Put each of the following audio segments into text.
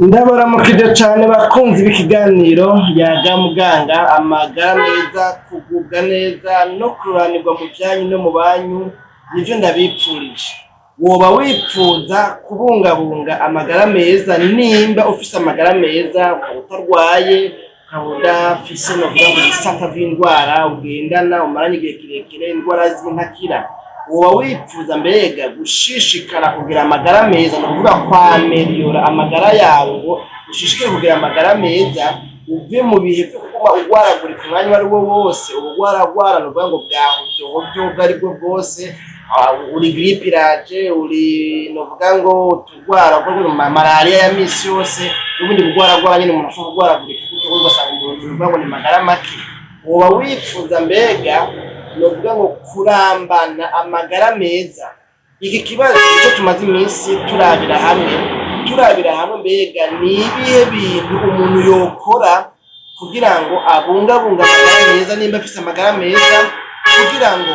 Ndabaramukije cane bakunzi b'ikiganiro Yaga Muganga. Amagara meza, kugubwa neza no kuroranirwa mu vyanyu no mu banyu nivyo ndabipfurije. Woba wipfuza kubungabunga amagara meza, nimba ufise amagara meza, ukaba utarwaye, ukaba udafise, novuga ngo, ibisata vy'indwara ugendana umaranye igihe kirekire, indwara z'intakira, woba wipfuza mbega gushishikara kugira amagara meza, ni ukuvuga kwameliyora amagara yawe ngo ushishikare kugira amagara meza, uve mu bihe vyo kuguma ugwaragurika umwanya uwo ari wo wose, ubugwaragwara, ni ukuvuga ngo bwa hovyo ubwo ari bwo bwose, uri grippe iraje, uri, novuga ngo, utugwara malariya ya misi yose n'ubundi bugwaragwara nyene umuntu ashobora kugwaragurika gutyo, ugasanga umuntu, novuga ngo, ni magara make. Woba wipfuza mbega, novuga ngo, kurambana amagara meza? Iki kibazo nico tumaze iminsi turabira hamwe mbega ni ibihe bintu umuntu yokora kugira ngo abungabunge amagara meza, nimba afise amagara meza, kugira ngo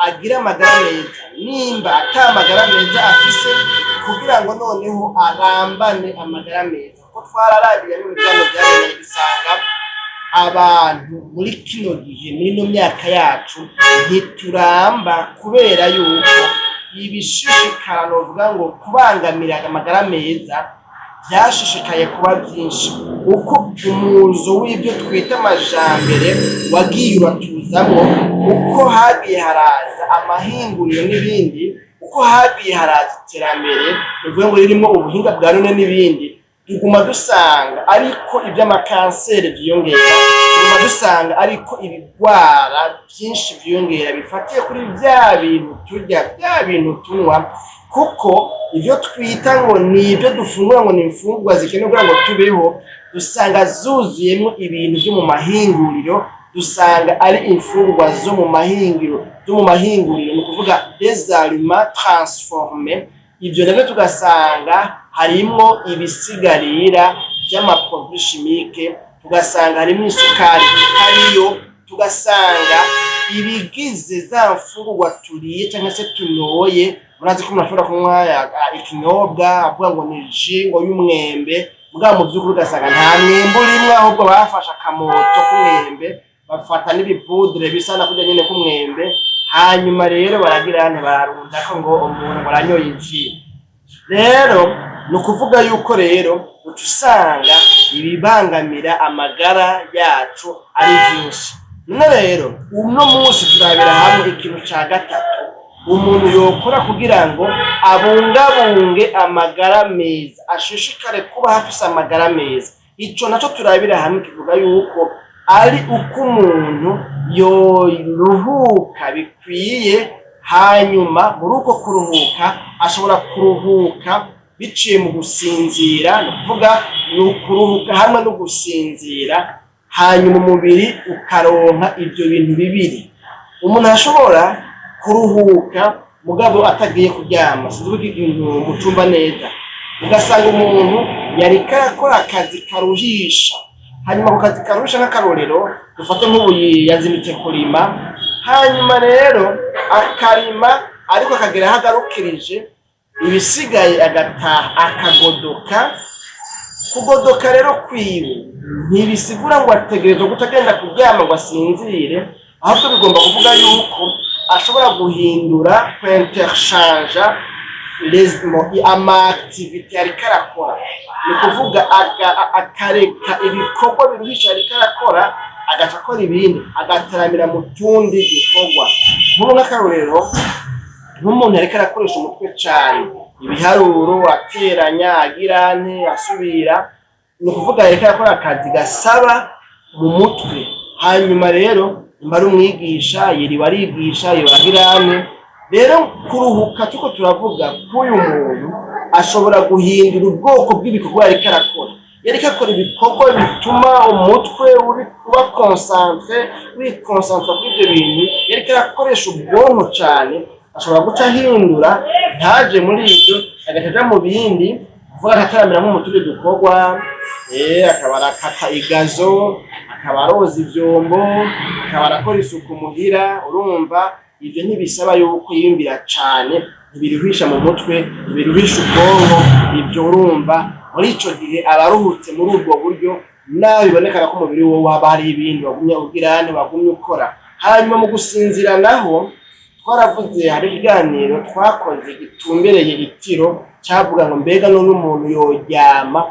agire amagara meza, nimba ata magara meza afise, kugira ngo noneho arambane amagara meza. Kuko twararabiye mu biganiro vyabereye, dusanga abantu muri kino gihe, muri ino myaka yacu, ntituramba kubera yuko ibishishikara, novuga ngo, kubangamira amagara meza vyashishikaye kuba vyinshi. Uko umuzo w'ibyo twita amajambere wagiye uratuzamwo, uko hagiye haraza amahinguriro n'ibindi, uko hagiye haraza iterambere, bivuga ngo ririmo ubuhinga bwa none n'ibindi, tuguma dusanga ariko ivy'amakanseri vyiyongera, tuguma dusanga ariko ibigwara vyinshi vyiyongera bifatiye kuri vya bintu turya, vya bintu tunywa. Kuko ivyo twita ngo ni ibyo dufungura, ngo ni imfungurwa zikenewe kugira ngo tubeho, dusanga zuzuyemwo ibintu vyo mu mahinguriro, dusanga ari imfungurwa zo mu mahinguriro, ni ukuvuga des aliments transformés. Ivyo navyo tugasanga harimwo ibisigarira vy'ama produits chimiques, tugasanga harimwo isukari itariyo, tugasanga ibigize za mfungurwa turiye canke se tunyoye. Murazi ko umuntu ashobora kunywa ikinyobwa avuga ngo ni jus ngo y'umwembe, mugabo mu vy'ukuri ugasanga nta mwembe urimwo, ahubwo bafashe akamoto k'umwembe, bafata n'ibipudre bisa na kurya nyene k'umwembe, hanyuma rero baragira nte, bararundako ngo umuntu ngo aranyoye jus. Rero ni ukuvuga yuko rero uca usanga ibibangamira amagara yacu ari vyinshi. None rero uno munsi turabira hamwe ikintu ca gatatu umuntu yokora kugira ngo abungabunge amagara meza, ashishikare kuba afise amagara meza. Ico naco turabira hamwe kivuga yuko ari uko umuntu yoruhuka bikwiye. Hanyuma muri uko kuruhuka, ashobora kuruhuka biciye mu gusinzira, ni ukuvuga ni ukuruhuka hamwe no gusinzira, hanyuma umubiri ukaronka ivyo bintu bibiri. Umuntu ashobora kuruhuka mugabo atagiye kuryama. Sinzi ko ikintu mucumva neza. Ugasanga umuntu yariko arakora akazi karuhisha, hanyuma ako kazi karuhisha, nk'akarorero dufate nk'ubu yazindutse kurima, hanyuma rero akarima ariko akagera aho agarukirije, ibisigaye agataha akagodoka. Kugodoka rero kwiwe ntibisigura ngo ategerezwa guca agenda kuryama ngo asinzire, ahubwo bigomba kuvuga yuko ashobora guhindura, kwinterchangea ama activités ariko arakora, ni ukuvuga akareka ibikorwa biruhisha ariko arakora, agaca akora ibindi, agataramira mu tundi dukorwa. Nk'ubu nk'akarorero, nk'umuntu ariko arakoresha umutwe cane, ibiharuro, ateranya, agira ante, asubira, ni ukuvuga yariko arakora akazi gasaba mu mutwe. Hanyuma rero nimba ari umwigisha, yiriwe arigisha, yiriwe agira ane, rero kuruhuka tuko turavuga k'uyu muntu ashobora guhindura ubwoko bw'ibikorwa yariko arakora. Yariko akora ibikorwa bituma umutwe uri uba concentré, wikonsantra kuri ivyo bintu, yariko arakoresha ubwonko cane, ashobora guca ahindura, ntaje muri ivyo, agaca aja mu bindi, kuvuga agataramira nko mu tundi dukorwa, akaba arakata i gazon, akaba aroza ivyombo, akaba arakora isuku muhira. Urumva ivyo ntibisaba yuko yiyumvira cane, ntibiruhisha mu mutwe, ntibiruhisha ubwonko ivyo, urumva. Muri ico gihe aba aruhutse muri ubwo buryo, nawe bibonekana ko umubiri we waba hari ibindi wagumye ugirane, wagumye ukora. Hanyuma mu gusinzira naho twaravuze, hari ikiganiro twakoze gitumbereye itiro cyavuga ngo: mbega none umuntu yoryama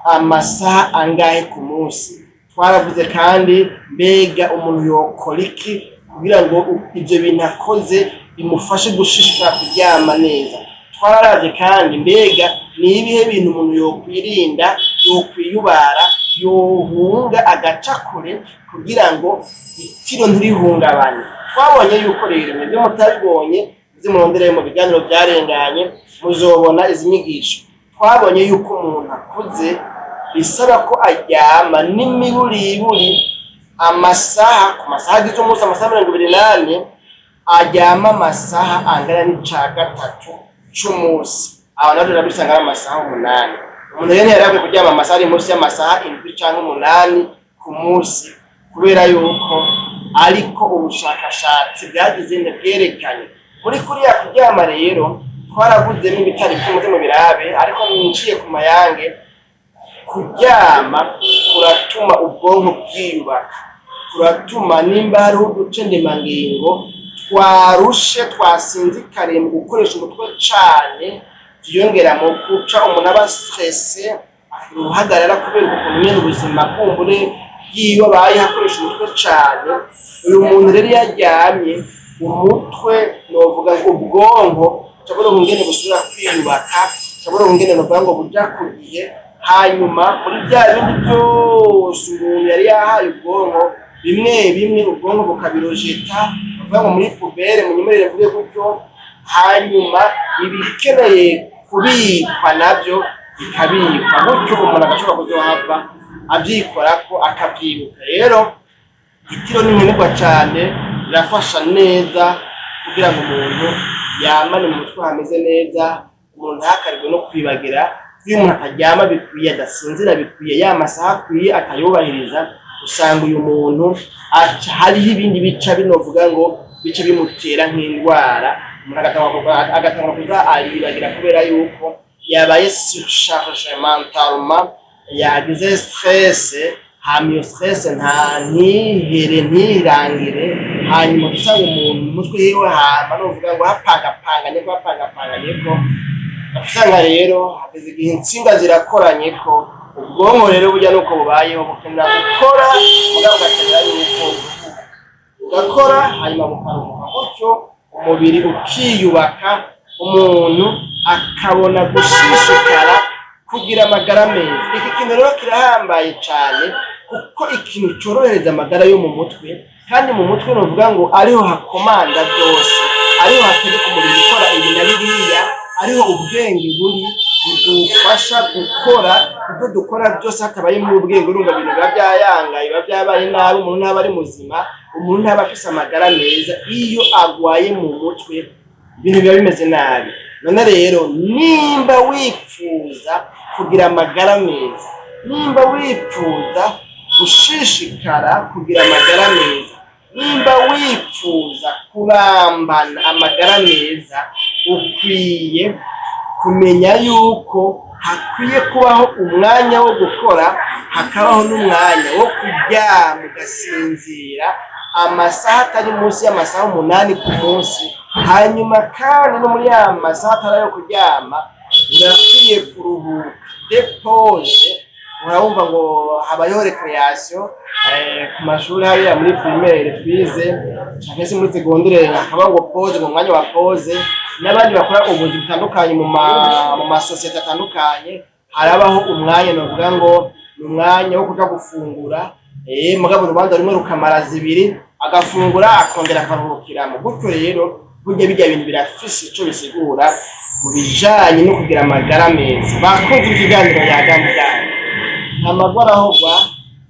amasaha angahe ku munsi? Twaravuze kandi: mbega umuntu yokora iki kugira ngo ibyo bintu akoze bimufashe gushishikara kuryama neza? Twararavye kandi: mbega ni ibihe bintu umuntu yokwirinda, yokwiyubara, yohunga agaca kure kugira ngo itiro ntirihungabane? Twabonye yuko rero, mwebwe mutabibonye, muze murondere mu biganiro byarenganye, muzobona izi nyigisho. Twabonye yuko umuntu akuze bisaba ko aryama n'imiburiburi amasaha, ku masaha agize umunsi, amasaha 24, aryama amasaha angana n'ica gatatu c'umunsi. Aho navyo nabyo ari amasaha 8. Umuntu rero ntiyari akwiye kuryama amasaha ari munsi y'amasaha 7 canke 8 ku munsi, kubera yuko ariko ubushakashatsi bwagize bwerekanye. Muri kuriya kuryama rero twaravuzemo ibitari byo mu birabe, ariko niciye ku mayange. Kuryama kuratuma ubwonko bwiyubaka, kuratuma nimba hariho uduce ndemangingo twarushe, twasinzikariye mu gukoresha umutwe cane, vyiyongera mu guca umuntu aba stressé, akagira uruhagarara kubera ukuntu nyene ubuzima kumbure bwiwe abayeho akoresha umutwe cane. Uyu muntu rero iyo aryamye, umutwe, novuga ngo ubwonko buca ingene busubira kwiyubaka, buca ingene, novuga ngo buja ku gihe. Hanyuma muri bya bindi byose umuntu yari yahaye ubwonko, bimwe bimwe ubwonko bukabirojeta, bavuga ngo muri poubelle, munyemerere mvuge gutyo. Hanyuma ibikeneye kubikwa nabyo bikabikwa, gutyo umuntu agashobora kuzohava avyikorako, akavyibuka. Rero itiro ni nkenerwa cane, rirafasha neza kugira ngo umuntu yamane mu mutwe hameze neza, umuntu ntakarirwe no kwibagira. Iyo umuntu ataryama bikwiye, adasinzira bikwiye, ya masaha akwiye atayubahiriza, usanga uyu muntu hariho ibindi bica binovuga ngo bica bimutera nk'indwara. Umuntu agatangura kuza aribagira kubera yuko yabaye surchargé mentalement, yagize stress. Hama iyo stress nta ntihere, ntirangire. Hanyuma usanga umuntu mu mutwe hiwe hama novuga ngo hapangapanganye ko hapangapanganye ko. Usanga rero hageze igihe intsinga zirakoranye ko ubwonko rero burya nuko bubayeho, bukenera gukora, mugabo bugakenera yuko bugakora hanyuma bukaruhuka, gutyo umubiri ukiyubaka, umuntu akabona gushishikara kugira amagara meza. Iki kintu rero kirahambaye cane, kuko ikintu corohereza amagara yo mu mutwe, kandi mu mutwe novuga ngo ariho hakomanda byose, ariho hategeka umubiri gukora ibi na biriya, ariho ubwenge buri budufasha gukora ibyo dukora byose. Hatabayemo ubwenge, urumva ibintu biba byayangaye, biba byabaye nabi, umuntu ntaba ari muzima, umuntu ntaba afise amagara meza. Iyo agwaye mu mutwe, ibintu biba bimeze nabi. None rero nimba wipfuza kugira amagara meza, nimba wipfuza gushishikara kugira amagara meza, nimba wipfuza kurambana amagara meza, ukwiye kumenya yuko hakwiye kubaho umwanya wo gukora, hakabaho n'umwanya wo kuryama ugasinzira amasaha atari munsi y'amasaha 8 ku munsi. Hanyuma kandi no muri ya masaha atari ayo kuryama, urakwiye kuruhuka, des pauses. Urabumva ngo habayeho récréation ku mashuri hariya muri primaire twize canke se muri secondaire, hakaba ngo pause, ngo umwanya wa pause. N'abandi bakora ubuzi butandukanye mu masosiyete atandukanye, harabaho umwanya, novuga ngo ni umwanya wo kuja gufungura, mugabo urubanza rumwe rukamara zibiri, agafungura akongera akaruhukiramo. Gutyo rero burya bijya bintu birafise ico bisigura mu bijanye no kugira amagara meza. Bakunze ikiganiro Yaga Muganga, nta magara ahogwa.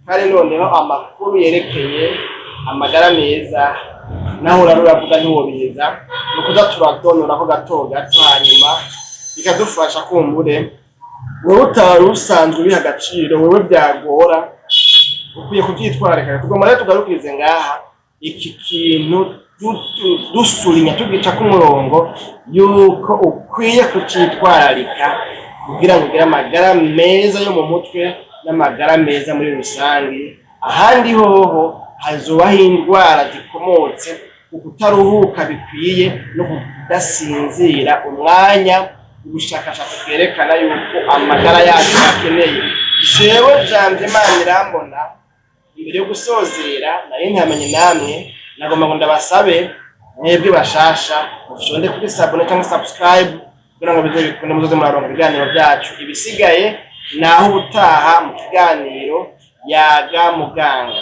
Kandi noneho amakuru yerekeye amagara meza naho urara uravuga ntiwobiheza, ni ukuza turadonora ko gato gato, hanyuma bikadufasha. Kumbure wowe utari usanzwe ubiha agaciro, wewe byagora, ukwiye kuvyitwararika. Tugomba rero tugarukirize ngaha iki kintu, dusurinya tugica k'umurongo yuko ukwiye kucitwararika. Kugira ngo ugire amagara meza yo mu mutwe n'amagara meza muri rusange. Ahandi hoho hazobaho indwara zikomotse ku kutaruhuka bikwiye no kudasinzira umwanya ubushakashatsi bwerekana yuko amagara yacu akeneye. Jewe Jambo Imana irambona, imbere yo gusozera nari ntamenye namwe, nagomba ngo ndabasabe mwebwe bashasha mufyonde kuri s'abonner cyangwa subscribe kugira ngo bize bikunde muzoze muraronka ibiganiro byacu. Ibisigaye naho ubutaha mu kiganiro Yaga Muganga.